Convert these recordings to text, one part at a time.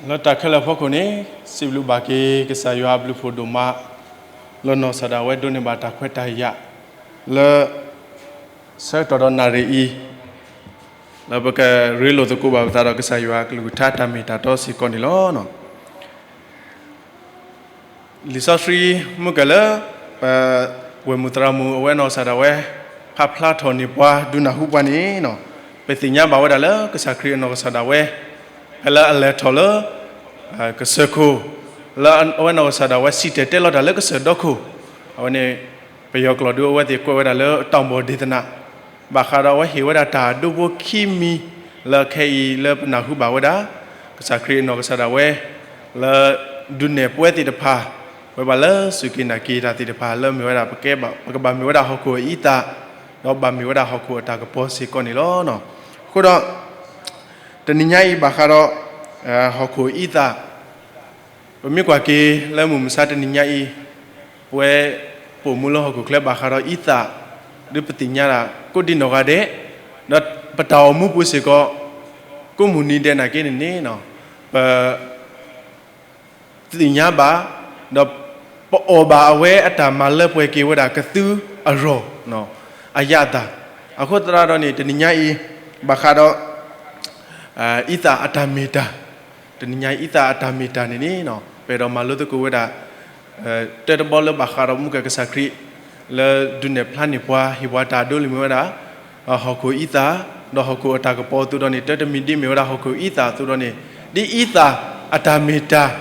လၢတၢ်ခဲလၢာ်အဖီခိၣ်န့ၣ် စံးဘျုးဘၣ်က့ၤကစၢ်ယွၤအဘျုးဖှိၣ်ဒိၣ်မး လၢနီၢ်ကစၢ်ဒၣ်ဝဲဒိးန့ၢ်ဘၣ်တၢ်ခွဲးတၢ်ယာ် လၢ ဆၢကတီၢ်ဒီးနၣ်ရံၣ်အံၤ လၢပကရ့လိာ်သကိးဘၣ်ပသးဒီးကစၢ်ယွၤအကလုၢ်ကထါတၢ်မ့ၢ်တၢ်တီစ့ၢ်ကီးန့ၣ်လီၤ. လံာ်စီဆှံမုၢ်ကၢၢ်လၢ ပဝဲၢ်မုၢ်သရၣ်မုၣ်အဝဲနီၢ်ကစၢ်ဒၣ်ဝဲ ဖးဖျါထီၣ်န့ၢ်ပှၤဒုးနၢ်ဟူပှၤန့ၣ် ပသ့ၣ်ညါဘၣ်ဝဲဒၣ်လၢကစၢ်ခရံာ်အနီၢ်ကစၢ်ဒၣ်ဝဲ ဖဲလၢအလဲၤထီၣ်လၢ ကစၢၢ်ခိၣ် လၢအဝဲနီၢ်ကစၢ်ဒၣ်ဝဲစံၣ်တဲၤတဲလီၤတၢ်လၢကစၢၢ်ဒီခိၣ် အဝဲန့ၣ် ပယီၤကျိာ်ဒုးအဝဲသ့ၣ်ကွဲးဝဲဒၣ်လၢ တောင်ပေါ်ဒေသနာ ဘၣ်ဃးဒီးအဝဲဟ့ၣ်ဝဲဒၣ်တၢ်ဒိဖိခံမံၤ လၢခဲအံၤလၢပနၢ်ဟူဘၣ်ဝဲဒၣ် ကစၢ်ခရံာ်အနီၢ်ကစၢ်ဒၣ်ဝဲ လၢဒုးနဲၣ်ပဝဲသ့ၣ်တဖၣ် ဝဲဘၣ်လၢစူၢ်က့ၤနာ်က့ၤတၢ်သ့ၣ်တဖၣ်လၢမ့ၢ်ဝဲဒၣ် ပကဘၣ်မ့ၢ်ဝဲဒၣ်ဟီၣ်ခိၣ်အအံသၣ် ဒီးဘၣ်မ့ၢ်ဝဲဒၣ်ဟီၣ်ခိၣ်အတၢ်ကပီၤစ့ၢ်ကီးန့ၣ်လီၤ. အဃိဒီး တနံၤညါအံၤဘၣ်ဃးဒီး ဟီၣ်ခိၣ်အအံသၣ် ပမ့ၢ်ကွၢ်က့ၤလၢမုၢ်မဆါတနံၤညါအံၤ ပဝဲ ပိာ်မူလၢဟီၣ်ခိၣ်ချၢဘၣ်ဃးဒီးအံသၣ် ဒုးပသ့ၣ်ညါဒၣ်ကိးဒံနီၢ်ဂၤဒဲး, ဒီးပတၢ်အိၣ်မူပူၤစ့ၢ်ကီး ကိးမုၢ်နံၤဒဲးနာ်က့န့ၣ်န့ၣ် ပ သ့ၣ်ညါဘၣ်, ဒီးပအီၣ်ဘၣ်အဝဲအတၢ်မၤလၢပှဲၤက့ၤဝဲဒၣ်ကသူအရီၢ် အရသာ, အဃိသတးဒီးန့ၣ် တနံၤညါအံၤ ဘၣ်ဃးဒီး အံသၣ်အတၢ်မ့ၢ်တၢ်, တနံၤညါအံၤအံသၣ်အတၢ်မ့ၢ်တၢ်န့ၣ်န့ၣ် ပအဲၣ်ဒိးမၤလိသကိးဝဲဒၣ် တၢတဘီလၢဘၣ်ဃးဒီးမူကကစၢ်ခရံာ် လၢဒုးနဲၣ်ဖျါန့ၢ်ပှၤ ဟ့ၣ်ပှၤတၢ်ဒိလၢမ့ၢ်ဝဲဒၣ် ဟီၣ်ခိၣ်အံသၣ်, ဒီးဟီၣ်ခိၣ်အတၢ်ကပီၤအသိးဒီးန့ၣ် တၢတမံၤဒ်မ့ၢ်ဝဲဒၣ်ဟီၣ်ခိၣ်အံသၣ်အသိးဒီးန့ၣ် ဒ်အံသၣ်အတၢ်မ့ၢ်တၢ်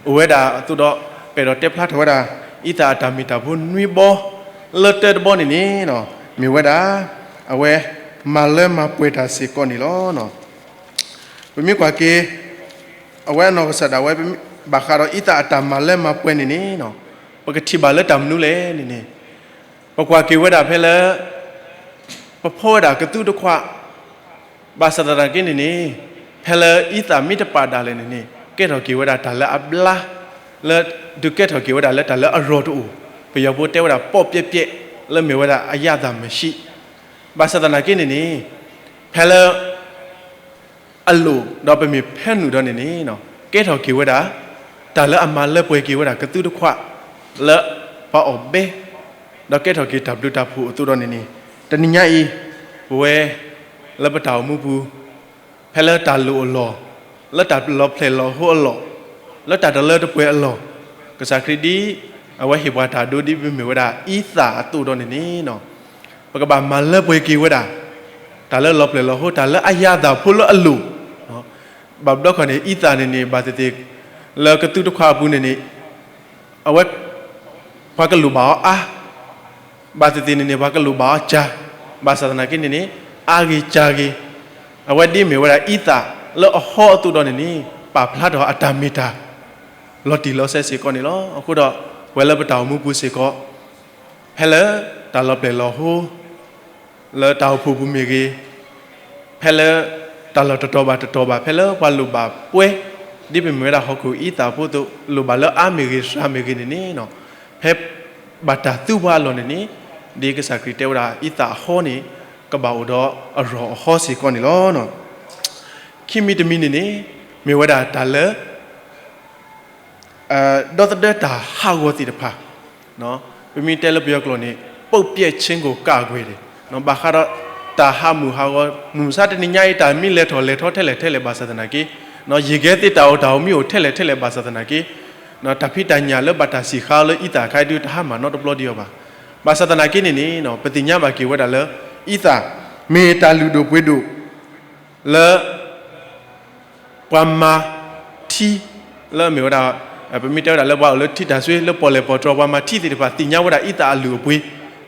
အိၣ်ဝဲဒၣ်အသိးဒီး ပအဲၣ်ဒိးတဲဖျါထီၣ်ဝဲဒၣ် အံသၣ်အတၢ်မ့ၢ်တၢ်ဖိနွံဘီ လၢတၢတဘီန့ၣ်န့ၣ် မ့ၢ်ဝဲဒၣ် အဝဲ မၤလၢမၤပှဲၤတၢ်စ့ၢ်ကီးန့ၣ်လီၤ. ပမ့ၢ်ကွၢ်က့ၤ အဝဲအနီၢ်ကစၢ်ဒၣ်ဝဲ ဘၣ်ဃးဒီးအံသၣ်အတၢ်မၤလၢမၤပှဲၤန့ၣ်န့ၣ် ပကထံၣ်ဘၣ်လၢတၢ်မနုၤလဲၣ်န့ၣ်န့ၣ် ပကွၢ်က့ၤဝဲဒၣ်ဖဲလၢ ပဖီဝဲဒၣ်ကသူတခွး ဘၣ်ဆၣ်သနာ်က့န့ၣ်န့ၣ် ဖဲလၢအံသၣ်မ့ၢ်တပာ်ဒၣ်လဲာ်န့ၣ်န့ၣ် ကဲထီၣ်က့ၤဝဲဒၣ်တၢ်လၢအဘျါ လၢ ဒုးကဲထီၣ်က့ၤဝဲဒၣ်လၢတၢ်လၢအရီၢ်တအိၣ်, ပယီၤဖိတဲဝဲဒၣ် ပေါ့ပြဲ့ပြဲ့ လၢမ့ၢ်ဝဲဒၣ်အရသာမရှိ, ဘၣ်ဆၣ်သနာ်က့န့ၣ်န့ၣ် ဖဲလၢ အလိၣ် ဒီးပမ့ၢ်ဖဲနုာ်ဒီးန့ၣ်န့ၣ် ကဲထီၣ်က့ၤဝဲဒၣ် တၢ်လၢအမၤလၢပှဲၤက့ၤဝဲဒၣ်ကသူတခွး လၢပှၤအီၣ်ဘဲ ဒီးကဲထီၣ်က့ၤတၢ်ဘျုးတၢ်ဖှိၣ်အသိးဒီးန့ၣ်န့ၣ် တနံၤညါအံၤ ပဝဲ လၢပတၢ်အိၣ်မူပူၤ ဖဲလၢတၢ်လိၣ်အလီၢ်, လၢတၢ်လီၤဖျဲၣ်လီၤဟိအလီၢ်, လၢတၢ်တလၢတပှဲၤအလီၢ်, ကစၢ်ခရံာ်ဒ် အဝဲဟ့ၣ်ပှၤတၢ်ဒိဒ်မ့ၢ်ဝဲဒၣ်အံသၣ်အသိးဒီးန့ၣ်န့ၣ် ပကဘၣ်မၤလၢပှဲၤက့ၤဝဲဒၣ် တၢ်လၢလီၤပျဲၢ်လီၤဟိ တၢ်လၢအရသာဖိလၢအလိၣ်, ဘၣ်ဘျီခီန့ၣ် အံသၣ်န့ၣ်န့ၣ် ဘၣ်သ့ၣ်သ့ၣ် လၢကသူတခွးအပူၤန့ၣ်န့ၣ် အဝဲ ပှၤကလိၣ်ဘၣ်အီၤအါ, ဘၣ်သ့ၣ်သ့ၣ်န့ၣ်န့ၣ် ပှၤကလိၣ်ဘၣ်အီၤကၢ်, ဘၣ်ဆၣ်သနာ်က့န့ၣ်န့ၣ် အါဂ့ၤကၢ်ဂ့ၤ, အဝဲဒ်မ့ၢ်ဝဲဒၣ်အံသၣ်လၢအဟီအသိးဒီးန့ၣ်န့ၣ် ပာ်ဖျါထီၣ်အတၢ်မ့ၢ်တၢ် လီၤတံၢ်လီၤဆဲးစ့ၢ်ကီးန့ၣ်လီၤ. အဃိဒီး ပဝဲလၢပတၢ်အိၣ်မူပူၤစ့ၢ်ကီး ဖဲလၢတၢ်လီၤပျဲၢ်လီၤဟိ လၢတၢ်အိၣ်ဖှိၣ်ပူၤမ့ၢ်ဂ့ၤ, ဖဲလၢတၢ်လီၢ်တတီၤဘၣ်တတီၤဘၣ် ဖဲလၢပှၤလိၣ်ဘၣ်ပှဲၤ ဒ်ပမ့ၢ်ဝဲဒၣ်ဟီၣ်ခိၣ်အံသၣ်ဖိအသိး လိၣ်ဘၣ်လၢအါမ့ၢ်ဂ့ၤ စှၤမ့ၢ်ဂ့ၤန့ၣ်န့ၣ် ဖဲဘၣ်တၢ်သူပှၤအလီၢ်န့ၣ်န့ၣ် ဒ်ကစၢ်ခရံာ်တဲဝဲဒၣ်အံသၣ်အဟီန့ၣ် ကဘၣ်အိၣ်ဒီးအရီၢ်အဟီစ့ၢ်ကီးန့ၣ်လီၤ. ခံမံၤတမံၤန့ၣ်န့ၣ် မ့ၢ်ဝဲဒၣ်တၢ်လၢ ဒီသဒၢတၢ်ဟးဂီၤသ့ၣ်တဖၣ်, ပမ့ၢ်တဲလၢပယီၤကျိာ်န့ၣ် ပုပ်ပြတ်ခြင်းကို ကာကွယ်တယ်, ဘၣ်ဃးဒီးတၢ်ဟးမုၢ်ဟးဂီၤ မုၢ်မဆါတနံၤညါအံၤ တၢ်မ့ၢ်လဲၤထီၣ်လဲၤထီထဲလဲၣ်ထဲလဲၣ်ဘၣ်ဆၣ်သနာ်က့ ယံာ်ကဲသ့ၣ်တၢ်အိၣ်တၢ်အိၣ်မံအိၣ်ထဲလဲၣ်ထဲလဲၣ်ဘၣ်ဆၣ်သနာ်က့ တၢ်ဖံးတၢ်ညၣ်လၢဘၣ်တၢ်စံၣ်ဃါလၢအံသၣ်အခါအံၤဒုး တဟါမၢ်နီတဘျီဒံးအီၤဘၣ်. ဘၣ်ဆၣ်သနာ်က့န့ၣ်န့ၣ် ပသ့ၣ်ညါဘၣ်က့ၤဝဲဒၣ်လၢ အံသၣ် မ့ၢ်တၢ်လုၢ်ဒိၣ်ပှ့ၤဒိၣ် လၢ ပှၤမၤထံ လၢအမ့ၢ်ဝဲဒၣ် ပမ့ၢ်တဲဝဲဒၣ်လၢပှၤအိၣ်လၢထံတၢ်စွ့ လၢပီၣ်လဲၣ်ပီၣ်တြီၤ ပှၤမၤထံသ့ၣ်တဖၣ် သ့ၣ်ညါဝဲဒၣ်အံသၣ်အလုၢ်အပှ့ၤ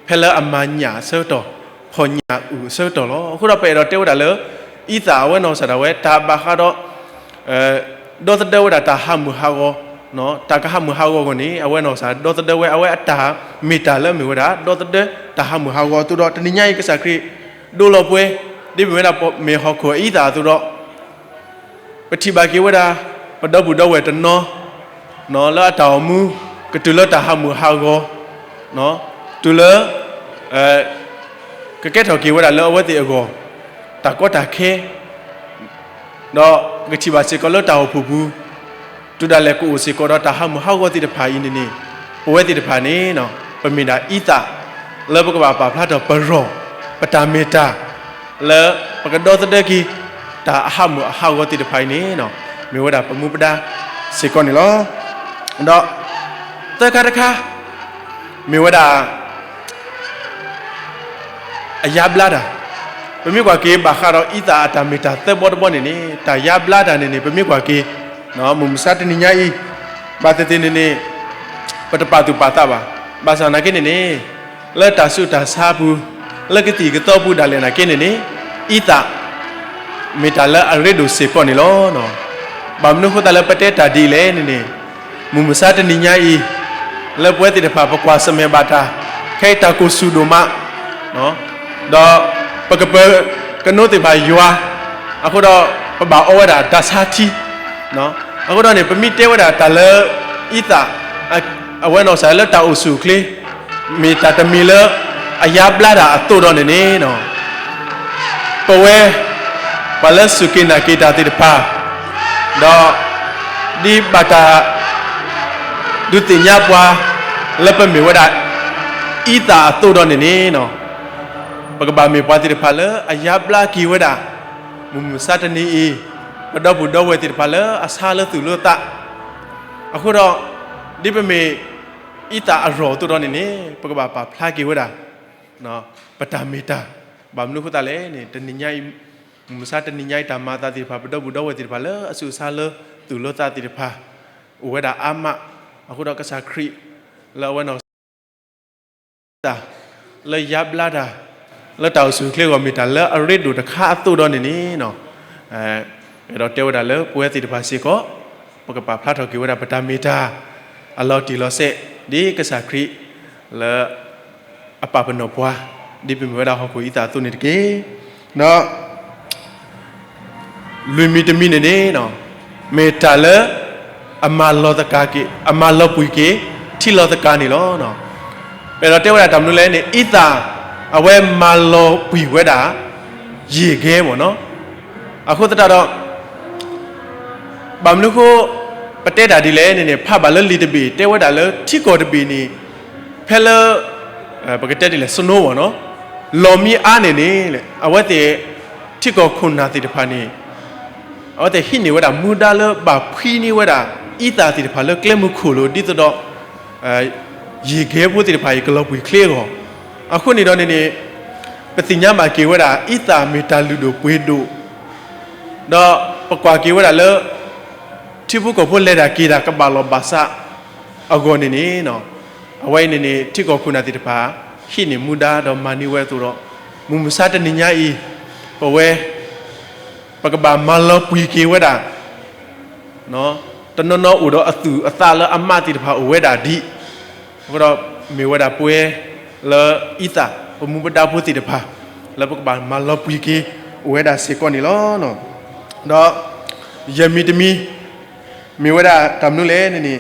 ဖဲလၢအမၤညၣ်အဆၢကတီၢ် ဖီၣ်ညၣ်အုၣ်အဆၢကတီၢ်လီၤ. အဃိဒီးပအဲၣ်ဒိးတဲဝဲဒၣ်လၢ အံသၣ်အဝဲနီၢ်ကစၢ်ဒၣ်ဝဲ တၢ်ဘၣ်ဃးဒီး ဒီသဒၢဝဲဒၣ်တၢ်ဟးမုၢ်ဟးဂီၤ, တၢ်ကဟးမုၢ်ဟးဂီၤအဂီၢ်န့ၣ် အဝဲနီၢ်ကစၢ်ဒီသဒၢဝဲ အဝဲအတၢ်မ့ၢ်တၢ်လၢအမ့ၢ်ဝဲဒၣ် ဒီသဒၢတၢ်ဟးမုၢ်ဟးဂီၤအသိးဒီး တနံၤညါအံၤကစၢ်ခရံာ် ဒိလီၤပှဲၤ ဒ်မ့ၢ်ဝဲဒၣ်မ့ၢ်ဟီၣ်ခိၣ်အံသၣ်အသိးဒီး ပထံၣ်ဘၣ်က့ၤဝဲဒၣ် ပဒီပုၢ်ဒီဝဲၢ်တနီၤ လၢအတၢ်အိၣ်မူ ကတုၤလၢတၢ်ဟးမုၢ်ဟးဂီၤ တုၤလၢ ကကဲထီၣ်က့ၤဝဲဒၣ်လၢအဝဲသ့ၣ်အဂီၢ် တၢ်ကီတၢ်ခဲ ဒီးပကထံၣ်ဘၣ်စ့ၢ်ကီးလၢတၢ်အိၣ်ဖှိၣ်ပူၤ တုၤဒၣ်လဲာ်ကအိၣ်စ့ၢ်ကီးဒီးတၢ်ဟးမုာ်ဟးဂီၤသ့ၣ်တဖၣ်အံၤန့ၣ်န့ၣ်, ပဝဲသ့ၣ်တဖၣ်န့ၣ် ပမ့ၢ်ဒၣ်အံသၣ် လၢပကဘၣ်ပာ်ဖျါထီၣ်ပရီၢ် ပတၢ်မ့ၢ်တၢ် လၢပကဒီသဒၢက့ၤ တၢ်အဟးမုာ်အဟးဂီၤသ့ၣ်တဖၣ်အံၤန့ၣ် မ့ၢ်ဝဲဒၣ်ပမူပဒါစ့ၢ်ကီးန့ၣ်လီၤ. ဒီးသၢခါတခါ မ့ၢ်ဝဲဒၣ် အယါဘျါတၢ်, ပမ့ၢ်ကွၢ်က့ၤဘၣ်ဃးဒီးအံသၣ်အတၢ်မ့ၢ်တၢ်သၢဘီတဘီန့ၣ်န့ၣ် တၢ်ယါဘျါတၢ်န့ၣ်န့ၣ် ပမ့ၢ်ကွၢ်က့ၤ မုၢ်မဆါတနံၤညါအံၤ ဘၣ်သ့ၣ်သ့ၣ်န့ၣ်န့ၣ် ပတပာ်သူၣ်ပာ်သးဘၣ်. ဘၣ်ဆၣ်နာ်က့န့ၣ်န့ၣ် လၢတၢ်ဆူးတၢ်ဆါအပူၤ လၢကသံၣ်ကသီပူၤဒၣ်လဲာ်နာ်က့န့ၣ်န့ၣ် အံသၣ် မ့ၢ်တၢ်လၢအရ့ဒိၣ်စ့ၢ်ကီးန့ၣ်လီၤ. ဘၣ်မနုၤအဃိသတးလၢပတဲတၢ်ဒ်လဲၣ်န့ၣ်န့ၣ် မုၢ်မဆါတနံၤညါအံၤ လၢပဝဲသ့ၣ်တဖၣ်ပကွၢ်ဆၢၣ်မဲာ်ဘၣ်တၢ် ခဲအံၤတၢ်ကိၢ်ဆူၣ်ဒိၣ်မး ဒီးပကပၢၤကနိသ့ၣ်တဖၣ်ယွၤ အဃိဒီး ပဘၣ်အီဝဲဒၣ်တၢ်ဆါထံ, အဃိဒီးန့ၣ် ပမ့ၢ်တဲဝဲဒၣ်တၢ်လၢအံသၣ် အဝဲနီၢ်ကစၢ်လၢတၢ်အိၣ်ဆူၣ်အိၣ်ချ့ မ့ၢ်တၢ်တမံၤလၢအယါဘျါတၢ်အသိးဒီးန့ၣ်န့ၣ် ပဝဲ ပှၤလၢစူၢ်က့ၤနာ်က့ၤတၢ်သ့ၣ်တဖၣ် ဒီး ဒ်ဘၣ်တၢ် ဒုးသ့ၣ်ညါပှၤ လၢပမ့ၢ်ဝဲဒၣ် အံသၣ်အသိးဒီးန့ၣ်န့ၣ် ပကဘၣ်မ့ၢ်ပှၤသ့ၣ်တဖၣ်လၢအယါဘျါက့ၤဝဲဒၣ် မုၢ်မဆါတနံၤအံၤ ပဒီပုၢ်ဒီဝဲၢ်သ့ၣ်တဖၣ်လၢအဆါလၢသူၣ်လၢသး အဃိဒီး ဒ်ပမ့ၢ်အံသၣ်အရီၢ်အသိးဒီးန့ၣ်န့ၣ် ပကဘၣ်ပာ်ဖျါက့ၤဝဲဒၣ် ပတၢ်မ့ၢ်တၢ် ဘၣ်မနုၤအဃိသတးလဲၣ်န့ၣ် တနံၤညါအံၤ မုၢ်မဆါတနံၤညါအံၤ တၢ်မၤအသးသ့ၣ်တဖၣ် ပဒီပုၢ်ဒီဝဲၢ်သ့ၣ်တဖၣ်လၢအဆါလၢသူၣ်လၢသးသ့ၣ်တဖၣ် အိၣ်ဝဲဒၣ်အါမး အဃိဒီးကစၢ်ခရံာ် လၢအဝဲနီၢ်ကစၢ် တၢ် လၢယါဘျါတၢ် လၢတၢ်အိၣ်ဆူၣ်အိၣ်ချ့အဂီၢ် မ့ၢ်တၢ်လၢအရ့ဒိၣ်တခါအသိးဒီးန့ၣ်န့ၣ် အဲၣ်ဒိးတဲဝဲဒၣ်လၢပဝဲသ့ၣ်တဖၣ်စ့ၢ်ကီး ပကပာ်ဖျါထီၣ်က့ၤဝဲဒၣ်ပတၢ်မ့ၢ်တၢ် အလီၤတံၢ်လီၤဆဲး ဒ်ကစၢ်ခရံာ် လၢ အပာ်ပနီၣ်ပှၤ ဒ်ပမ့ၢ်ဝဲဒၣ်ဟီၣ်ခိၣ်အံသၣ်အသိးန့ၣ်တက့ၢ်. ဒီး လွံၢ်မံၤတမံၤန့ၣ်န့ၣ် မ့ၢ်တၢ်လၢ အမၤလီၤသကၤက့ၤ အမၤလီၤပှံၤက့ၤ ထံလီၤသကၤန့ၣ်လီၤ. အဲၣ်ဒိးတဲဝဲဒၣ်တၢ်မနုၤလဲၣ်န့ၣ် အံသၣ် အဝဲမၤလီၤပှံၤဝဲဒၣ် ယံာ်ကဲမ့ၢ်နီၤ. အဃိသတးဒီး ဘၣ်မနုၤအဃိ ပတဲတၢ်ဒ်လဲၣ်န့ၣ်န့ၣ် ဖးဘၣ်လၢလံာ်တဘ့ၣ် တဲဝဲဒၣ်လၢထံကီၢ်တဘ့ၣ်န့ၣ် ဖဲလၢ ပကတဲဒ်လဲၣ် snow မ့ၢ်နီၤ လီၤမံအါန့ၣ်န့ၣ် အဝဲသ့ၣ် ထံကီၢ်ခိၣ်နၢ်သ့ၣ်တဖၣ်န့ၣ် အဝဲသ့ၣ်ဟံးန့ၢ်ဝဲဒၣ်မူဒါလၢဘၣ်ဖှံန့ၢ်ဝဲဒၣ် အံသၣ်သ့ၣ်တဖၣ်လၢကျဲမုၢ်ခိၣ်လိၤ ဒ်သိးဒီး ယံာ်ကဲဖိသ့ၣ်တဖၣ်အံၤကလီၤပှံာ်ချ့အဂီၢ်, အဃိန့ၣ်ဒီးန့ၣ်န့ၣ် ပသ့ၣ်ညါဘၣ်က့ၤဝဲဒၣ် အံသၣ်မ့ၢ်တၢ်လုၢ်ဒိၣ်ပှ့ၤဒိၣ် ဒီးပကွၢ်က့ၤဝဲဒၣ်လၢ ထံဖိကီၢ်ဖိလဲၤတၢ်က့ၤတၢ်ကဘၣ်လီၢ်ဘၣ်စးအဂီၢ်န့ၣ်န့ၣ် အဝဲအံၤန့ၣ်န့ၣ် ထံကီၢ်ခိၣ်နၢ်သ့ၣ်တဖၣ် ဟံးန့ၢ်မူဒါဒီးမၤန့ၢ်ဝဲအသိးဒီး မုၢ်မဆါတနံၤညါအံၤ ပဝဲ ပကဘၣ်မၤလီၤပှံာ်က့ၤဝဲဒၣ် တနီၤနီၤအိၣ်ဒီးအသူၣ်အသးလၢအမးသ့ၣ်တဖၣ်အိၣ်ဝဲဒၣ်ဒ် အဃိဒီးမ့ၢ်ဝဲဒၣ်ပဝဲလၢအံသၣ် ပမူပဒါဖိသ့ၣ်တဖၣ် လၢပကဘၣ်မၤလီၤပှံာ်က့ၤအိၣ်ဝဲဒၣ်စ့ၢ်ကီးန့ၣ်လီၤ. ဒီးယဲၢ်မံၤတမံၤ မ့ၢ်ဝဲဒၣ်တၢ်မနုၤလဲၣ်န့ၣ်န့ၣ်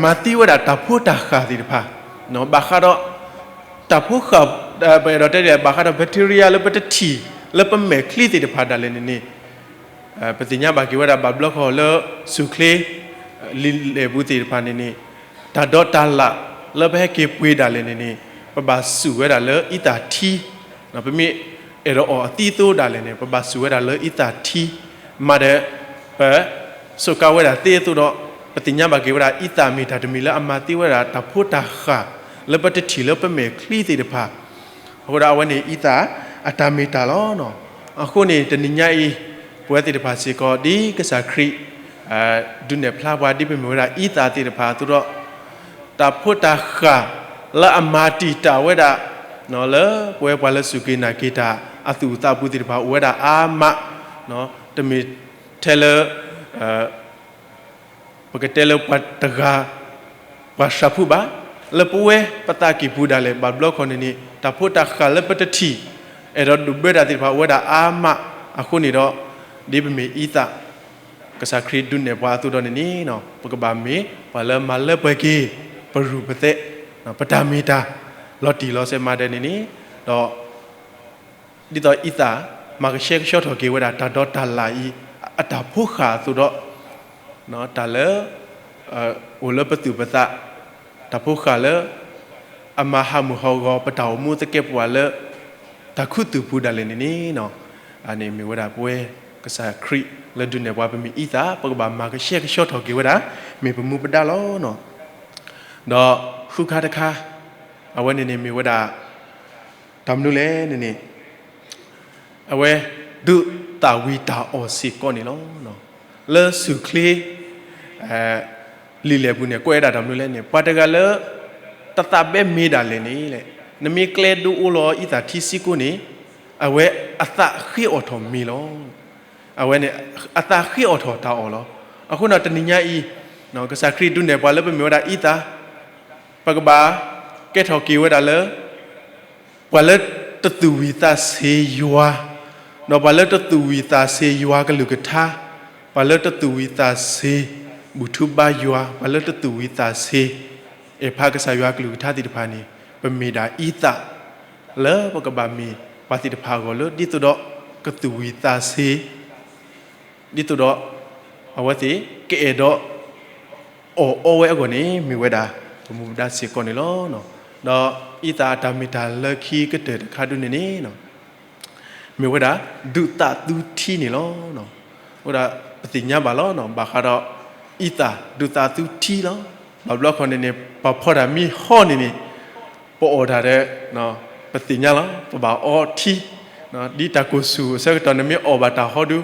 မၤသံဝဲဒၣ်တၢ်ဖိတၢ်ဃၢ်သ့ၣ်တဖၣ် ဘၣ်ဃးဒီး တၢ်ဖိဃၢ် ပအဲၣ်ဒိးတဲဒ်လဲၣ် ဘၣ်ဃးဒီး bacteria လၢပတထံၣ် လၢပမဲာ်ချံသ့ၣ်တဖၣ်ဒၣ်လဲာ်န့ၣ်န့ၣ် ပသ့ၣ်ညါဘၣ်က့ၤဝဲဒၣ်ဘၣ်ဘျီဃီလၢ ဆူၣ်ချ့ လံာ်လဲၢ်ပူၤသ့ၣ်တဖၣ်န့ၣ်န့ၣ် တၢ်ဒီးတၢ်လၣ်လၢပဟဲက့ၤပှ့ၤဒၣ်လဲာ်န့ၣ်န့ၣ် ပဘၣ်စူၣ်ဝဲဒၣ်လၢအံသၣ်ထံ ပမ့ၢ်အဲၣ်ဒိးအီၣ်အသံအသိးဒၣ်လဲာ်န့ၣ် ပဘၣ်စူၣ်ဝဲဒၣ်လၢအံသၣ်ထံ မၤဒီး ပ စူးကါဝဲဒၣ်သ့အသိးဒီး ပသ့ၣ်ညါဘၣ်က့ၤဝဲဒၣ် အံသၣ်မ့ၢ်တၢ်တမံၤလၢအမၤသံဝဲဒၣ်တၢ်ဖိတၢ်ဃၢ် လၢပတထံၣ်လၢပမဲာ်ချံသ့ၣ်တဖၣ် အဃိဒီးအဝဲန့ၣ် အံသၣ်အတၢ်မ့ၢ်တၢ်လီၤ. အဃိန့ၣ် တနံၤညါအံၤ ပဝဲသ့ၣ်တဖၣ်စ့ၢ်ကီး ဒ်ကစၢ်ခရံာ် ဒုးနဲၣ်ဖျါပှၤ ဒ်ပမ့ၢ်ဝဲဒၣ်အံသၣ်သ့ၣ်တဖၣ်အသိးဒီး တၢ်ဖိတၢ်ဃၢ် လၢအမၤတံာ်တာ်ဝဲဒၣ် လၢပဝဲပှၤလၢစူၢ်က့ၤနာ်က့ၤတၢ် အသူၣ်အသးပူၤသ့ၣ်တဖၣ် အိၣ်ဝဲဒၣ်အါမး, တမ့ၢ်ထဲလၢ ပကတဲလၢပှၤတဂၤ ပှၤသးဖှံဘၣ်, လၢပဝဲပသးကံၢ်ပူၤဒၣ်လဲာ် ဘၣ်ဘျီခီန့ၣ်န့ၣ် တၢ်ဖိတၢ်ဃၢ်လၢပတထံၣ် အဲၣ်ဒိးဒုးဘၢတၢ်သ့ၣ်တဖၣ် အိၣ်ဝဲဒၣ်အါမး, အဃိန့ၣ်ဒီး ဒ်ပမ့ၢ်အံသၣ် ကစၢ်ခရံာ်ဒုးနဲၣ်ပှၤအသိးဒီးန့ၣ်န့ၣ် ပကဘၣ်မ့ၢ်ပှၤလၢမၤလၢပှဲၤက့ၤ ပရူၢ်ပသဲး, ပတၢ်မ့ၢ်တၢ် လီၤတံၢ်လီၤဆဲးမၤဒဲးန့ၣ်န့ၣ်, ဒီး ဒ်သိးအံသၣ် မၤကဆှဲကဆှီထီၣ်က့ၤဝဲဒၣ်တၢ်ဒီတၢ်လၣ်အံၤ အတၢ်ဖိဃၢ်အသိးဒီး တၢ်လၢ အိၣ်လၢပသူၣ်ပသး, တၢ်ဖိဃၢ်လၢ အမၤဟးမုၢ်ဟးဂီၤ ပတၢ်အိၣ်မူသကဲးပဝးလၢ တၢ်ခူသူၣ်ပူၤဒၣ်လဲာ်န့ၣ်န့ၣ်, အန့ၣ်မ့ၢ်ဝဲဒၣ်ပဝဲကစၢ်ခရံာ်လၢဒုးနဲၣ်ပှၤပမ့ၢ်အံသၣ် ပကဘၣ်မၤကဆှဲကဆှီထီၣ်က့ၤဝဲဒၣ် မ့ၢ်ပမူပဒါလီၤ. ဒီးဃုခါတခါ, အဝဲန့ၣ်န့ၣ်မ့ၢ်ဝဲဒၣ် တၢ်မနုၤလဲၣ်န့ၣ်န့ၣ် အဝဲ ဒုးသၣ်ဝံၤတၢ်အီၣ်စ့ၢ်ကီးန့ၣ်လီၤ. လၢဆူၣ်ချ့ လံာ်လဲၢ်ပူၤန့ၣ် ကွဲးဝဲဒၣ်တၢ်မနုၤလဲၣ်န့ၣ် ပှၤတဂၤလၢ တသးဘဲမ့ၢ်ဒၣ်လဲာ်န့ၣ်, နမ့ၢ်ကျဲဒိအိလီၤအံသၣ်ထံစ့ၢ်ကီးန့ၣ်, အဝဲအသးဃ့အီၣ်ထီၣ်မ့ၤလီၤ. အဝဲန့ၣ် အသးဃ့အီၣ်ထီၣ်တၢ်အီၣ်လီၤ. အဃိန့ၣ်တနံၤညါအံၤ, ကစၢ်ခရံာ်ဒုးနဲၣ်ပှၤလၢပမ့ၢ်ဝဲဒၣ်အံသၣ်, ပကဘၣ် ကဲထီၣ်က့ၤဝဲဒၣ်လၢ ပှၤလၢတသူၣ်ဝံၣ်သးဆ့ယွၤ, ဒီးပှၤလၢတသူၣ်ဝံၣ်သးဆ့ယွၤကလုၢ်ကထါ, ပှၤလၢတသူၣ်ဝံၣ်သးဆ့ ဘူၣ်ထူဘါယွၤ, ပှၤလၢတသူၣ်ဝံၣ်သးဆ့ အဲၣ်ဖးကစၢ်ယွၤကလုၢ်ကထါသ့ၣ်တဖၣ်န့ၣ်, ပမ့ၢ်ဒၣ်အံသၣ် လၢပကဘၣ်မ့ၢ်ပှၤသ့ၣ်တဖၣ်အဂီၢ်လၢ ဒ်သိးဒီးကသူၣ်ဝံၣ်သးဆ့ ဒ်သိးဒီး အဝဲသ့ၣ်ကအဲၣ်ဒိး အီၣ်အီဝဲအဂီၢ်န့ၣ် မ့ၢ်ဝဲဒၣ် ပမူပဒါစ့ၢ်ကီးန့ၣ်လီၤ. ဒီးအံသၣ်အတၢ်မ့ၢ်တၢ်လၢခံကတၢၢ်တခါဒုန့ၣ်န့ၣ် မ့ၢ်ဝဲဒၣ် ဒုးသးသူထံန့ၣ်လီၤ. အဃိဒီးပသ့ၣ်ညါဘၣ်လီၤ ဘၣ်ဃးဒီး အံသၣ်ဒုးသးသူထံလီၤ. ဘၣ်ဘျီခီန့ၣ်န့ၣ် ပဖီတၢ်မ့ၢ်ဟီန့ၣ်န့ၣ် ပအီၣ်တၢ်ဒီး ပသ့ၣ်ညါလီၤ ပဘၣ်အီထံ ဒ်တၢ်ကိၢ်ဆူၣ်အဆၢကတီၢ် နမ့ၢ်အီၣ်ဘၣ်တၢ်ဟီဒု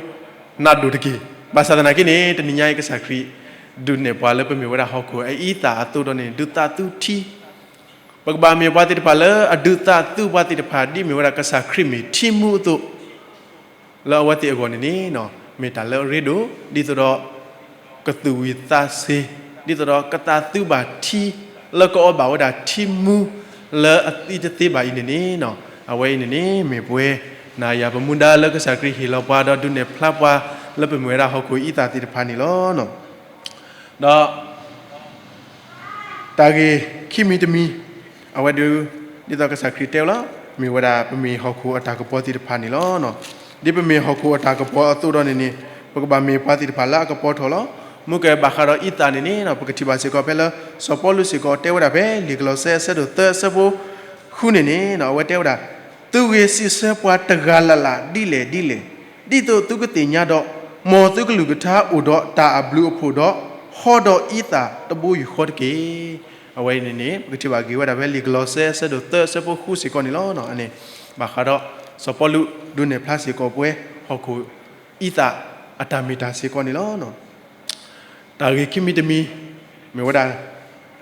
နးဒိၣ်တက့ၢ်. ဘၣ်ဆၣ်သနာ်က့န့ၣ် တနံၤညါအံၤကစၢ်ခရံာ် ဒုးနဲၣ်ပှၤလၢပမ့ၢ်ဝဲဒၣ်ဟီၣ်ခိၣ်အအံသၣ်အသိးဒီးန့ၣ် ဒုးသးသူထံ ပကဘၣ်မ့ၢ်ပှၤသ့ၣ်တဖၣ်လၢအဒုးသးသူပှၤသ့ၣ်တဖၣ် ဒ်မ့ၢ်ဝဲဒၣ်ကစၢ်ခရံာ်မ့ၢ်ထံမူအသိး လၢအဝဲသ့ၣ်အဂီၢ်န့ၣ်န့ၣ် မ့ၢ်တၢ်လၢအရ့ဒိၣ် ဒ်သိးဒီး ကသူၣ်ဝံၣ်သးဆ့ ဒ်သိးဒီးကသးသူဘၣ်ထံ လၢကအီဘၣ်ဝဲဒၣ်ထံမူ လၢအသံတသ့ဘၣ်အံၤန့ၣ်န့ၣ် အဝဲအံၤန့ၣ်န့ၣ် မ့ၢ်ပဝဲ နၤယၤပမူဒါလၢကစၢ်ခရံာ်ဟ့ၣ်လီၤပှၤ ဒီးဒုးနဲၣ်ဖျါပှၤ လၢပမ့ၢ်ဝဲဒၣ်ဟီၣ်ခိၣ်အံသၣ်သ့ၣ်တဖၣ်န့ၣ်လီၤ. ဒီး တၢ်ဂ့ၢ်ခံမံၤတမံၤ အဝဲဒုး ဒ်သိးကစၢ်ခရံာ်တဲဝဲလီၤ မ့ၢ်ဝဲဒၣ်ပမ့ၢ်ဟီၣ်ခိၣ်အတၢ်ကပီၤသ့ၣ်တဖၣ်န့ၣ်လီၤ. ဒ်ပမ့ၢ်ဟီၣ်ခိၣ်အတၢ်ကပီၤအသိးဒီးန့ၣ်န့ၣ် ပကဘၣ်မ့ၢ်ပှၤသ့ၣ်တဖၣ်လၢအကပီၤထီၣ်လီၤ. မ့ၢ်ကဲဘၣ်ဃးဒီးအံသၣ်န့ၣ်န့ၣ် ပကထံၣ်ဘၣ်စ့ၢ်ကီးဖဲလၢ စီၤပီလူးစ့ၢ်ကီးတဲဝဲဒၣ်ဖဲ လံာ်ကလီးစဲအဆၢဒိၣ်သၢအဆၢဖိဃုန့ၣ်န့ၣ် အဝဲတဲဝဲဒၣ် သုဂ့ၤစံးဆၢပှၤတဂၤလၢ်လၢ်ဒ်လဲၣ်ဒ်လဲၣ်, ဒ်သိးသုကသ့ၣ်ညါဒီး မ်သုကလုၢ်ကထါအိၣ်ဒီးတၢ်အဘျုးအဖှိၣ်ဒီး ဟီဒီးအံသၣ်တဘိယူၢ်ဃီတက့ၢ်. အဝဲအံၤန့ၣ်န့ၣ် ပကထံၣ်ဘၣ်က့ၤဝဲဒၣ်ဖဲလံာ်ကလီးစဲအဆၢဒိၣ်သၢအဆၢဖိဃုစ့ၢ်ကီးန့ၣ်လီၤ. အန့ၣ် ဘၣ်ဃးဒီး စီၤပီလူးဒုးနဲၣ်ဖျါစ့ၢ်ကီးပဝဲ ဟီၣ်ခိၣ်အံသၣ်အတၢ်မ့ၢ်တၢ်စ့ၢ်ကီးန့ၣ်လီၤ. တၢ်ဂ့ၢ်ခံမံၤတမံၤ မ့ၢ်ဝဲဒၣ်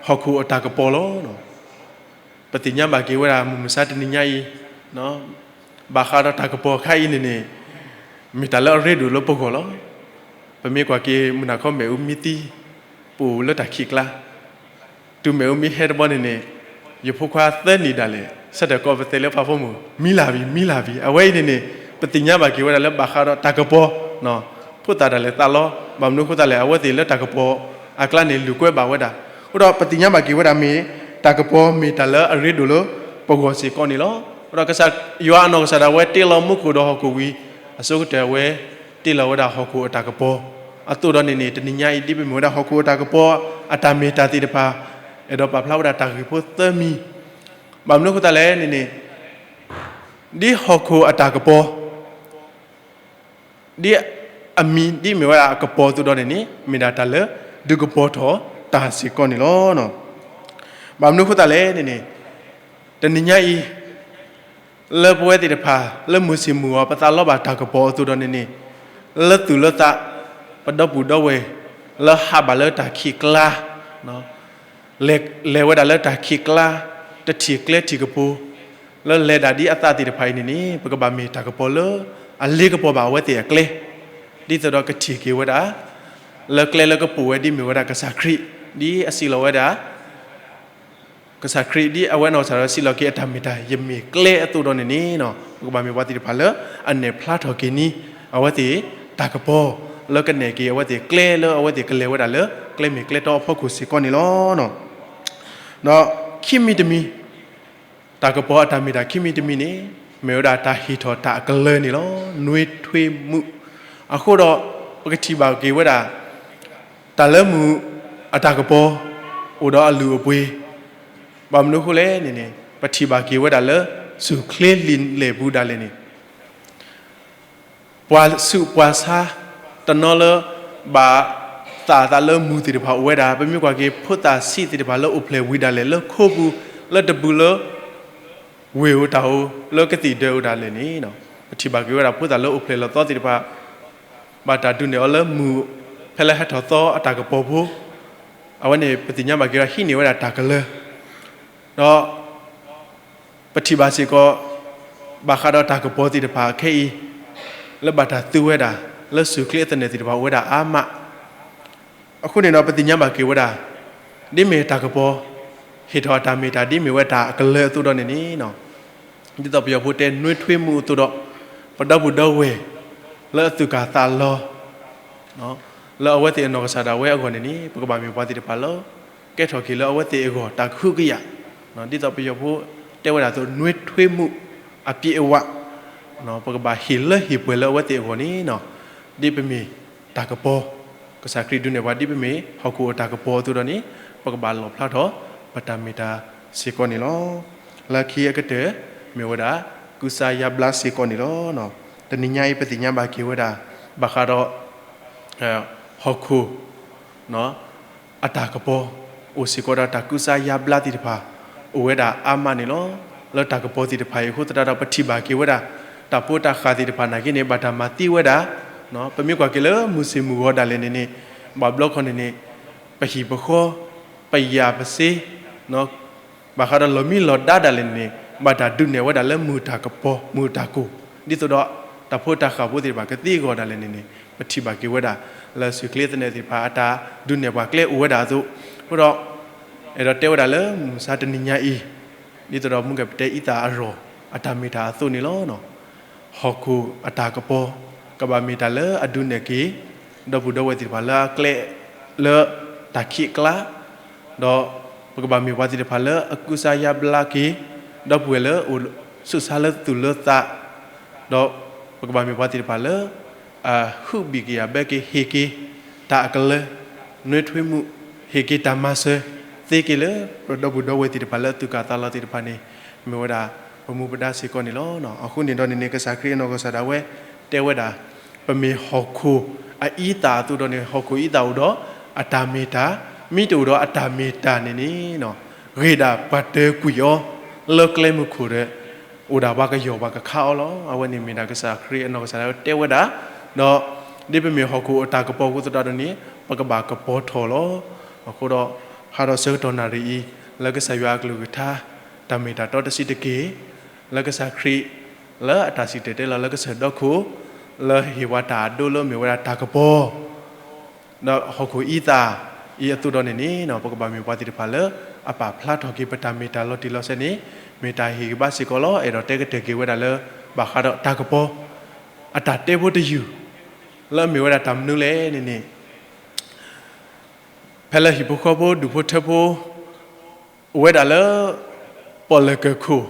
ဟီၣ်ခိၣ်အတၢ်ကပီၤလီၤ. ပသ့ၣ်ညါဘၣ်က့ၤဝဲဒၣ် မုၢ်မဆါတနံၤညါအံၤ ဘၣ်ဃးဒီးတၢ်ကပီၤအခါအံၤန့ၣ်န့ၣ် မ့ၢ်တၢ်လၢအရ့ဒိၣ်လၢပဂီၢ်လီၤ. ပမ့ၢ်ကွၢ်က့ၤ မုၢ်နၤခီမ့ၣ်အူမ့ၢ်သံ ပအိၣ်လၢတၢ်ခံးကျါ တုၤမ့ၣ်အူမ့ၢ်ဟဲတဘျီန့ၣ်န့ၣ် ယဖိခွါသၢနံၣ်ဒၣ်လဲာ် ဆၢထၢၣ်ကိးပသူလၢပှၤဖိမုၣ် မံလၢ်ဘံၣ် မံလၢ်ဘံၣ် အဝဲအံၤန့ၣ်န့ၣ် ပသ့ၣ်ညါဘၣ်က့ၤဝဲဒၣ်လၢဘၣ်ဃးဒီးတၢ်ကပီၤ ဖိသၣ်ဒၣ်လဲာ်သးလီ ဘၣ်မနုၤအဃိသတးလဲၣ် အဝဲသ့ၣ်လၢတၢ်ကပီၤအကျါန့ၣ် လူၤကွဲဘၣ်ဝဲဒၣ်. အဃိဒီးပသ့ၣ်ညါဘၣ်က့ၤဝဲဒၣ်မ့ၢ် တၢ်ကပီၤမ့ၢ်တၢ်လၢအရ့ဒိၣ်လၢပဂီၢ်စ့ၢ်ကီးန့ၣ်လီၤ. အဃိဒီးကစၢ်ယွၤအနီၢ်ကစၢ်ဒၣ်ဝဲ တ့လီၤမူခိၣ်ဒီးဟီၣ်ခိၣ်ဝံၤ အဆိကတၢၢ်အဝဲ တ့လီၤဝဲဒၣ်ဟီၣ်ခိၣ်အတၢ်ကပီၤ အသိးဒီးန့ၣ်န့ၣ် တနံၤညါအံၤ ဒ်ပမ့ၢ်ဝဲဒၣ်ဟီၣ်ခိၣ်အတၢ်ကပီၤ အတၢ်မ့ၢ်တၢ်သ့ၣ်တဖၣ် အဲၣ်ဒိးပာ်ဖျါဝဲဒၣ်တၢ်ဂ့ၢ်ဖိသၢမံၤ ဘၣ်မနုၤအဃိသတးလဲၣ်န့ၣ်န့ၣ် ဒ်ဟီၣ်ခိၣ်အတၢ်ကပီၤ ဒ်အမံၤဒ်မ့ၢ်ဝဲဒၣ်အကပီၤအသိးဒီးန့ၣ်န့ၣ် မ့ၢ်ဒၣ်တၢ်လၢ ဒုးကပီၤထီၣ်တၢ်စ့ၢ်ကီးန့ၣ်လီၤ. ဘၣ်မနုၤအဃိသတးလဲၣ်န့ၣ်န့ၣ် တနံၤညါအံၤ လၢပဝဲသ့ၣ်တဖၣ် လၢမုၢ်ဆ့ၣ်မုၢ်ဂီၤ ပသးလီဘၣ်တၢ်ကပီၤအသိးဒီးန့ၣ်န့ၣ် လၢသူၣ်လၢသး ပဒီပုၢ်ဒီဝဲၢ် လၢဟးဘၣ်လၢတၢ်ခံးကျါ လဲၤဝဲဒၣ်လၢတၢ်ခံးကျါ တထံၣ်ကျဲထံၣ်ကပူၤ လၢလဲၤဒၣ်ဒ်အသးသ့ၣ်တဖၣ်အံၤန့ၣ်န့ၣ် ပကဘၣ်မ့ၢ်တၢ်ကပီၤလၢ အလ့ကပီၤဘၣ်အဝဲသ့ၣ်အကျဲ ဒ်သိးဒီးကထံၣ်က့ၤဝဲဒၣ် လၢကျဲလၢကပိာ်ဝဲဒ်မ့ၢ်ဝဲဒၣ်ကစၢ်ခရံာ် ဒ်အစံးလီၤဝဲဒၣ် ကစၢ်ခရံာ်ဒ်အဝဲနီၢ်ကစၢ်ဒၣ်ဝဲစံးလီၤက့ၤအတၢ်မ့ၢ်တၢ် ယမ့ၢ်ကျဲအသိးဒီးန့ၣ်န့ၣ် ပကဘၣ်မ့ၢ်ပှၤသ့ၣ်တဖၣ်လၢ အနဲၣ်ဖျါထီၣ်က့ၤန့ၣ် အဝဲသ့ၣ်တၢ်ကပီၤ လၢကနဲၣ်က့ၤအဝဲသ့ၣ်ကျဲလၢအဝဲသ့ၣ်ကလဲၤဝဲဒၣ်လၢ ကျဲမ့ၢ်ကျဲတီအဖီခိၣ်စ့ၢ်ကီးန့ၣ်လီၤ. ဒီးခံမံၤတမံၤ တၢ်ကပီၤအတၢ်မ့ၢ်တၢ်ခံမံၤတမံၤန့ၣ် မ့ၢ်ဝဲဒၣ်တၢ်ဟ့ၣ်ထီၣ်တၢ်အကလၢၤန့ၣ်လီၤ. နွေထွေးမှု အဃိဒီး ပကထံၣ်ဘၣ်က့ၤဝဲဒၣ် တၢ်လၢမုၢ်အတၢ်ကပီၤ အိၣ်ဒီးအလုၢ်အပှ့ၤ, ဘၣ်မနုၤအဃိလဲၣ်န့ၣ်န့ၣ် ပထံၣ်ဘၣ်က့ၤဝဲဒၣ်လၢ စူၢ်ချ့လံာ်လဲၢ်ပူၤဒၣ်လဲာ်န့ၣ် ပှၤဆူးပှၤဆါတနီၤလၢ ဘၣ်သးအသးလၢမုၢ်သ့ၣ်တဖၣ်အိၣ်ဝဲဒၣ်, ပမ့ၢ်ကွၢ်က့ၤဖိသၣ်ဆံးသ့ၣ်တဖၣ်လၢအိၣ်ဖျဲၣ်ဝံၤဒၣ်လဲာ် လၢခိပူၤ လၢတပူၤလၢ ဝ့ၢ်ဧိၤတၢ်ဧိၤ လၢကသံၣ်ဒၢးဧိၤဒၣ်လဲာ်န့ၣ် ပထံၣ်ဘၣ်က့ၤဝဲဒၣ်ဖိသၣ်လၢအိၣ်ဖျဲၣ်လီၤသီသ့ၣ်တဖၣ် ဘၣ်တၢ်ဒုးနဲၣ်အီၤလၢမုၢ် ဖဲလၢဟဲထီၣ်သီအတၢ်ကပီၤဖိ, အဝဲန့ၣ် ပသ့ၣ်ညါဘၣ်က့ၤဒီးဟံးန့ၢ်ဝဲဒၣ်တၢ်ကလၢၤ, ဒီး ပထံၣ်ဘၣ်စ့ၢ်ကီး ဘၣ်ဃးဒီးတၢ်ကပီၤသ့ၣ်တဖၣ်ခဲအံၤ လၢဘၣ်တၢ်သူဝဲဒၣ် လၢစူၢ်ချ့အသနၢၣ်သ့ၣ်တဖၣ်အိၣ်ဝဲဒၣ်အါမး, အဃိန့ၣ်ဒီးပသ့ၣ်ညါဘၣ်က့ၤဝဲဒၣ် ဒ်မ့ၢ်တၢ်ကပီၤ ဟ့ၣ်ထီၣ်အတၢ်မ့ၢ်တၢ်ဒ်မ့ၢ်ဝဲတၢ်အကလၢၤအသိးဒီးန့ၣ်န့ၣ် ဒ်သိးပယီၤဖိတဲ နွေးထွေးမှု အသိးဒီး ပဒီပုၢ်ဒီဝဲၢ် လၢအသူၣ်ကၢ်သးလီၤ လၢအဝဲသ့ၣ်အနီၢ်ကစၢ်ဒၣ်ဝဲအဂီၢ်န့ၣ်န့ၣ် ပကဘၣ်မ့ၢ်ပှၤသ့ၣ်တဖၣ်လၢ ကဲထီၣ်က့ၤလၢအဝဲသ့ၣ်အဂီၢ် တၢ်ကဟုကယာ်, ဒ်သိးပယီၤဖိတဲဝဲဒၣ်အသိး နွေးထွေးမှု အပြည့်အဝ, ပကဘၣ်ဟ့ၣ်လၢဟ့ၣ်ပှဲၤလၢအဝဲသ့ၣ်အဂီၢ်န့ၣ် ဒ်ပမ့ၢ်တၢ်ကပီၤ, ကစၢ်ခရံာ်ဒုးနဲၣ်ပှၤ ဒ်ပမ့ၢ်ဟီၣ်ခိၣ်အတၢ်ကပီၤအသိးဒီးန့ၣ် ပကဘၣ်လီၣ်ဖျါထီၣ် ပတၢ်မ့ၢ်တၢ်စ့ၢ်ကီးန့ၣ်လီၤ. လၢခံအကတၢၢ် မ့ၢ်ဝဲဒၣ် ကူစါယါဘျါစ့ၢ်ကီးန့ၣ်လီၤ. တနံၤညါအံၤ ပသ့ၣ်ညါဘၣ်က့ၤဝဲဒၣ် ဘၣ်ဃးဒီး ဟီၣ်ခိၣ် အတၢ်ကပီၤ အိၣ်စ့ၢ်ကီးဒီးတၢ်ကူစါယါဘျါသ့ၣ်တဖၣ် အိၣ်ဝဲဒၣ်အါမးန့ၣ်လီၤ. လၢတၢ်ကပီၤသ့ၣ်တဖၣ်အံၤအဃိသတးဒီး ပထံၣ်ဘၣ်က့ၤဝဲဒၣ် တၢ်ဖိတၢ်ဃၢ်သ့ၣ်တဖၣ်နာ်က့န့ၣ် ဘၣ်တၢ်မၤသံဝဲဒၣ်, ပမ့ၢ်ကွၢ်က့ၤလၢမုၢ်ဆ့ၣ်မုၢ်ဂီၤဒၣ်လဲာ်န့ၣ်န့ၣ် ဘၣ်ဘျီခီန့ၣ်န့ၣ် ပဟံၣ်ပဃီ ပယာ်ပစ့ ဘၣ်ဃးဒီးလီၤမံလီၤဒါဒၣ်လဲာ်န့ၣ်န့ၣ် ဘၣ်တၢ်ဒုးနဲၣ်ဝဲဒၣ်လၢမုၢ်တၢ်ကပီၤ မုၢ်တၢ်ကိၢ် ဒ်သိးဒီး တၢ်ဖိတၢ်ဃၢ်ဖိသ့ၣ်တဖၣ်ကသံအဂီၢ်ဒၣ်လဲာ်န့ၣ်န့ၣ် ပထံၣ်ဘၣ်က့ၤဝဲဒၣ် လၢစူၢ်ချ့သနၢၣ်သ့ၣ်တဖၣ် အတၢ်ဒုးနဲၣ်ပှၤကျဲအိၣ်ဝဲဒၣ်အသိး, အဃိဒီး အဲၣ်ဒိးတဲဝဲဒၣ်လၢမုၢ်မဆါတနံၤညါအံၤ ဒ်သိးဒီးမုၢ်ကပတဲအံသၣ်အရီၢ် အတၢ်မ့ၢ်တၢ်အသိးန့ၣ်လီၤ. ဟီၣ်ခိၣ်အတၢ်ကပီၤ ကဘၣ်မ့ၢ်တၢ်လၢအဒုးနဲၣ်က့ၤ ဒီပုၢ်ဒီဝဲၢ်သ့ၣ်တဖၣ်လၢအကျဲ လၢတၢ်ခံးအကျါ, ဒီးပကဘၣ်မ့ၢ်ပှၤသ့ၣ်တဖၣ်လၢအကူစါယါဘျါက့ၤ ဒီပုၢ်ဝဲၢ်လၢအိၣ်ဆူးဆါလၢသူၣ်လၢသး, ဒီးပကဘၣ်မ့ၢ်ပှၤသ့ၣ်တဖၣ်လၢ အဟုဘံၣ်ကယာ်ဘၢက့ၤ ဟ့ၣ်က့ၤ တၢ်အကလၢၤ နွေးထွေးမှု ဟ့ၣ်က့ၤတၢ်မၤစၢၤ သ့က့ၤလၢ ပဒီပုၢ်ဒီဝဲၢ်သ့ၣ်တဖၣ်လၢအသူၣ်ကၢ်သးလီၤသ့ၣ်တဖၣ်န့ၣ် မ့ၢ်ဝဲဒၣ် ပမူပဒါစ့ၢ်ကီးန့ၣ်လီၤ. အဃိန့ၣ်ဒီးန့ၣ်န့ၣ် ကစၢ်ခရံာ်အနီၢ်ကစၢ်ဒၣ်ဝဲ တဲဝဲဒၣ် ပမ့ၢ်ဟီၣ်ခိၣ်အအံသၣ်အသိးဒီးန့ၣ် ဟီၣ်ခိၣ်အံသၣ်အိၣ်ဒီးအတၢ်မ့ၢ်တၢ်, မ့ၢ်တအိၣ်ဒီးအတၢ်မ့ၢ်တၢ်န့ၣ်န့ၣ် ဂ့ၢ်ဒၣ်ပှၤတၢၤကွံာ်အီၤ လၢကျဲမုၢ်ခိၣ်ဒီး အိၣ်ဒၣ်ပှၤကယီၢ်ပှၤကခါအီၤလီၤ. အဝဲန့ၣ်မ့ၢ်ဒၣ်ကစၢ်ခရံာ်အနီၢ်ကစၢ်ဒၣ်ဝဲတဲဝဲဒၣ်, ဒီး ဒ်ပမ့ၢ်ဟီၣ်ခိၣ်အတၢ်ကပီၤအဃိသတးဒီးန့ၣ် ပကဘၣ်ကပီၤထီၣ်လီၤ. အဃိဒီး ဟးဒီးဆၢကတီၢ်နၣ်ရံၣ်အံၤ လၢကစၢ်ယွၤအကလုၢ်ကထါ တၢ်မ့ၢ်တၢ်တီတဆံးတက့ၢ်, လၢကစၢ်ခရံာ် လၢအတၢ်စံၣ်တဲၤတဲလီၤလၢကစၢၢ်ဒီခိၣ် လၢဟ့ၣ်ဝဲတၢ်အဒိလၢမ့ၢ်ဝဲဒၣ်တၢ်ကပီၤ ဒီးဟီၣ်ခိၣ်အံသၣ်အံၤအသိးဒီးန့ၣ်န့ၣ် ပကဘၣ်မ့ၢ်ပှၤသ့ၣ်တဖၣ်လၢ အပာ်ဖျါထီၣ်က့ၤပတၢ်မ့ၢ်တၢ်လီၤတံၢ်လီၤဆဲးန့ၣ် မ့ၢ်တၢ်ဟ့ၣ်ဂံၢ်ဘါစ့ၢ်ကီးလီၤ. အဲၣ်ဒိးတဲကတၢၢ်က့ၤဝဲဒၣ်လၢ ဘၣ်ဃးဒီးတၢ်ကပီၤ အတၢ်တဲဖိတယုၢ် လၢအမ့ၢ်ဝဲဒၣ်တၢ်မနုၤလဲၣ်န့ၣ်န့ၣ် ဖဲလၢဟံၣ်ဖိဃီဖိဒူၣ်ဖိထၢဖိ အိၣ်ဝဲဒၣ်လၢ ပီၣ်လဲၣ်ကၢၢ်ခိၣ်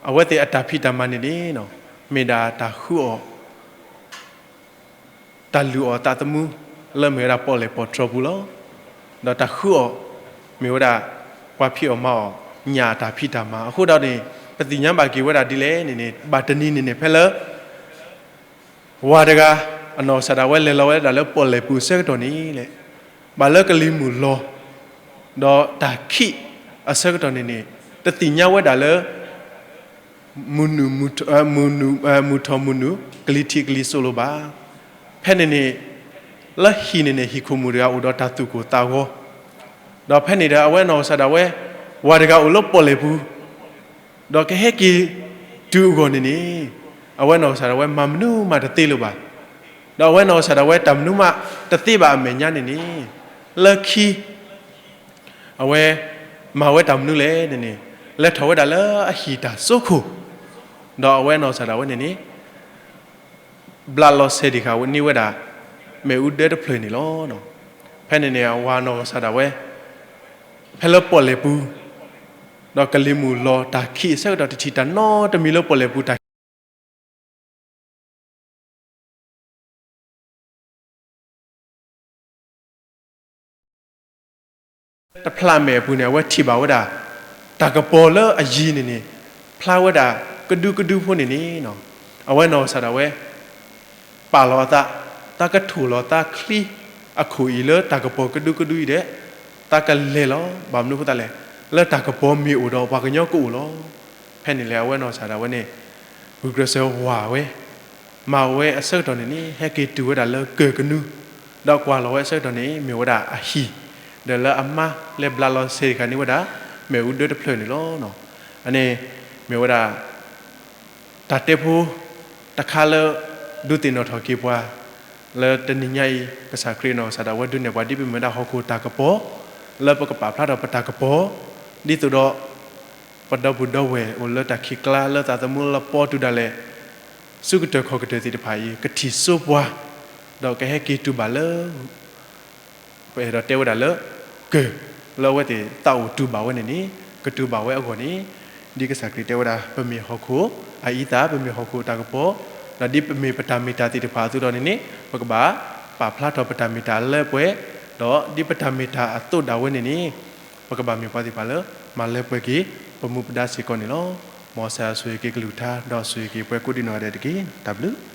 အဝဲသ့ၣ်အတၢ်ဖံးတၢ်မၤန့ၣ်န့ၣ် မ့ၢ်ဒၣ်တၢ်ဃုအီၣ် တၢ်လုၢ်အီၣ်သးသမူ လၢမ့ၢ်ဝဲဒၣ်ပီၣ်လဲၣ်ပီၣ်တြီၤပူၤလီၤ. ဒီးတၢ်ဃုအီၣ် မ့ၢ်ဝဲဒၣ် ပှၤဖံးအီၣ်မၤအီၣ် ညၣ်အတၢ်ဖံးတၢ်မၤ အဃိဒီးန့ၣ် ပသ့ၣ်ညါဘၣ်က့ၤဝဲဒၣ်ဒ်လဲၣ်န့ၣ်န့ၣ် ဘၣ်တနံၤန့ၣ်န့ၣ် ဖဲလၢ ဝၤတဂၤ အနီၢ်ကစၢ်ဒၣ်ဝဲလဲၤလီၤဝဲဒၣ်လၢပီၣ်လဲၣ်ပူၤအဆၢကတီၢ်န့ၣ်လဲၣ်, ဘၣ်လၢကလံၤမုၢ်လီၤ ဒီးတၢ်ခံးအဆၢကတီၢ်န့ၣ်န့ၣ် တသ့ၣ်ညါဝဲဒၣ်လၢ မုၢ်နုာ် မုၢ်ထီၣ် မုၢ်နုာ် ကလံၤထံးကလံၤစိးလိာ်ဘၣ်. ဖဲန့ၣ်န့ၣ် လၢဟံၣ်န့ၣ်န့ၣ် ဟံၣ်ခိၣ်မုၣ်တဂၤအိၣ်ဒီးတၢ်သူၣ်ကိၢ်သးဂီၤ, ဒီးဖဲန့ၣ်ဒီးအဝဲနီၢ်ကစၢ်ဒၣ်ဝဲ ဝၤတဂၤအိၣ်လၢပီၣ်လဲၣ်ပူၤ ဒီးကဟဲက့ၤတုၤအဂီၢ်န့ၣ်န့ၣ် အဝဲနီၢ်ကစၢ်ဒၣ်ဝဲမၤမနုၤမးတသ့လၢၤဘၣ်. ဒီးအဝဲနီၢ်ကစၢ်ဒၣ်ဝဲတၢ်မနုၤမးတသ့ဘၣ်အမဲာ်ညါန့ၣ်န့ၣ် လၢခံ အဝဲ မၤဝဲတၢ်မနုၤလဲၣ်န့ၣ်န့ၣ် လဲၤထီၣ်ဝဲဒၣ်လၢအဟံၣ်တၢ်စိခိၣ်, ဒီးအဝဲနီၢ်ကစၢ်ဒၣ်ဝဲန့ၣ်န့ၣ် ဘျးလီၤဆဲးဒံးဃာ်န့ၢ်ဝဲဒၣ် မ့ၣ်အူဒၢတဖျၢၣ်န့ၣ်လီၤ. ဖဲန့ၣ်န့ၣ် အဝၤနီၢ်ကစၢ်ဒၣ်ဝဲ ဖဲလၢပီၣ်လဲၣ်ပူၤ ဒီးကလံၤမုၢ်လီၤတၢ်ခံးအဆၢကတီၢ် တထံၣ်တၢ်နီတမံၤလၢပီၣ်လဲၣ်ပူၤတၢ် တဖျးမဲာ်အပူၤန့ၣ် အဝဲထံၣ်ဘၣ်ဝဲဒၣ် တၢ်ကပီၤလၢအယံၤန့ၣ်န့ၣ် ဖျါဝဲဒၣ်ကဒူကဒူဖိန့ၣ်န့ၣ် အဝဲနီၢ်ကစၢ်ဒၣ်ဝဲ ပာ်လီၤအသး, သးကထိၣ်လီၤသးချံအခိၣ်အံၤလၢတၢ်ကပီၤကဒူကဒူအံၤဒီး သးကလဲၤလီၤ. ဘၣ်မနုၤအဃိသတးလဲၣ်, လၢတၢ်ကပီၤမ့ၢ်အိၣ်ဒီးပှၤကညီကအိၣ်လီၤ. ဖဲန့ၣ်လဲၣ် အဝဲနီၢ်ကစၢ်ဒၣ်ဝဲန့ၣ် ဂုာ်ကျဲးစၢးဝၢ်ဝဲ မၤဝဲအဆၢကတီၢ်န့ၣ်န့ၣ် ဟဲက့ၤတုၤဝဲဒၣ်လၢကၢၢ်ကနူ ဒီးကွၢ်လီၤဝဲအဆၢကတီၢ်န့ၣ် မ့ၢ်ဝဲဒၣ်အဟံၣ် ဒီးလၢအမါလဲၤဘျးလီၤဆဲးတခါန့ၢ်ဝဲဒၣ် မ့ၣ်အူဒၢတဖျၢၣ်န့ၣ်လီၤ. အန့ၣ် မ့ၢ်ဝဲဒၣ် တၢ်တဲဖိတခါလၢ ဒုးသ့ၣ်နီၣ်ထီၣ်က့ၤပှၤ လၢတနံၤညါအံၤ ကစၢ်ခရံာ်နီၢ်ကစၢ်ဒၣ်ဝဲဒုးနဲၣ်ပှၤဒ်ပမ့ၢ်ဝဲဒၣ်ဟီၣ်ခိၣ်တၢ်ကပီၤ လၢပကပာ်ဖျါထီၣ်ပတၢ်ကပီၤ ဒ်သိးဒီး ပဒီပုၢ်ဒီဝဲၢ်အိၣ်လၢတၢ်ခံးကျါလၢသးသမူလၢပီတုၤဒၣ်လဲာ် ဆူကတၢၢ်ခီၣ်ကတၢၢ်သ့ၣ်တဖၣ်အံၤ ကထံၣ်စိပှၤ ဒီးကဟဲက့ၤတုၤဘၣ်လၢ ပအဲၣ်ဒိးတဲဝဲဒၣ်လၢ ကၢၢ် လၢအဝဲသ့ၣ်သးအိၣ်တုၤဘၣ်ဝဲန့ၣ်န့ၣ် ကတုၤဘၣ်ဝဲအဂီၢ်န့ၣ် ဒ်ကစၢ်ခရံာ်တဲဝဲဒၣ် ပမ့ၢ်ဟီၣ်ခိၣ်အအံသၣ် ပမ့ၢ်ဟီၣ်ခိၣ်တၢ်ကပီၤ ဒီးဒ်ပမ့ၢ်ပတၢ်မ့ၢ်တၢ်သ့ၣ်တဖၣ်အသိးဒီးန့ၣ်န့ၣ် ပကဘၣ်ပာ်ဖျါထီၣ်ပတၢ်မ့ၢ်တၢ်လၢပှဲၤ ဒီးဒ်ပတၢ်မ့ၢ်တၢ်အသိးဒၣ်ဝဲန့ၣ်န့ၣ် ပကဘၣ်မ့ၢ်ပှၤသ့ၣ်တဖၣ်လၢ မၤလၢပှဲၤက့ၤ ပမူပဒါစ့ၢ်ကီးန့ၣ်လီၤ. မ်ကစၢ်ယွၤဆိၣ်ဂ့ၤက့ၤကလုၢ်ကထါ ဒီးဆိၣ်ဂ့ၤက့ၤပှၤကိးဒံးနီၢ်ဂၤဒဲးတက့ၢ်. တၢ်ဘျုး